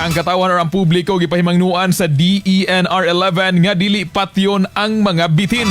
Ang katawhan or ang publiko gipahimangnuan sa DENR 11 nga dili patyon ang mga bitin.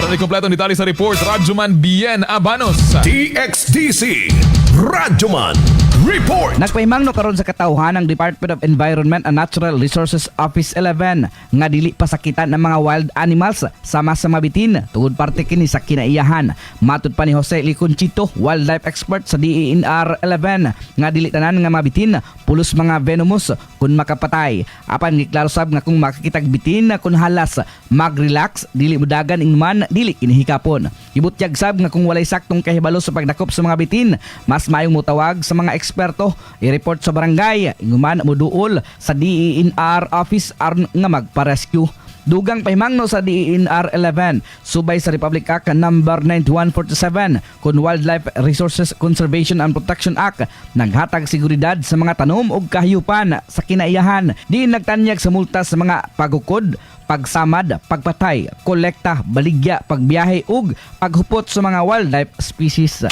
Aron kompletong detalye sa report, Radyoman Bien Abanos. DXDC Radyoman Report. Nagpahimangno karon sa katawhan ang Department of Environment and Natural Resources Office 11 nga dili pasakitan ng mga wild animals sama sa mabitin tungod parte kini sa kinaiyahan. Matud pa ni Jose Liconchito, wildlife expert sa DENR 11, nga dili tanan nga mabitin pulos mga venomous kun makapatay. Apan giklaro sab nga kung makakitag bitin kun halas, mag-relax, dili mudagan, ingman dili kini hikapon. Ibutyag sab nga kung walay saktong kahibalo sa pagdakop sa mga bitin, mas maayong mutawag sa mga eksperto, i-report sa barangay, inguman muduol sa DENR office aron nga magpa-rescue. Dugang pahimangno sa DENR 11 subay sa Republic Act number 9147 kun Wildlife Resources Conservation and Protection Act, naghatag seguridad sa mga tanom ug kahayupan sa kinaiyahan, diin nagtanyag sa multa sa mga pagukod, pagsamad, pagpatay, kolekta, baligya, pagbiyahe ug paghupot sa mga wildlife species.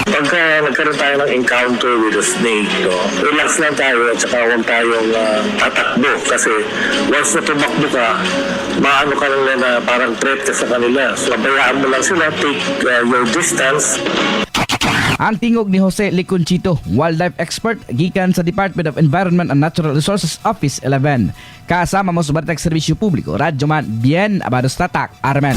Pagka nagkaroon tayo ng encounter with a snake, no, relax lang tayo at saka huwag tayong tatakbo kasi once na tumakbo ka, maano ka lang na parang threat ka sa kanila. So, bayaan mo lang sila, take your distance. Ang tingog ni Jose Liconchito, wildlife expert gikan sa Department of Environment and Natural Resources Office 11. Kasama mo sa Balitag Serbisyo Publiko, Radyoman Bien Abados Tatak, Armen.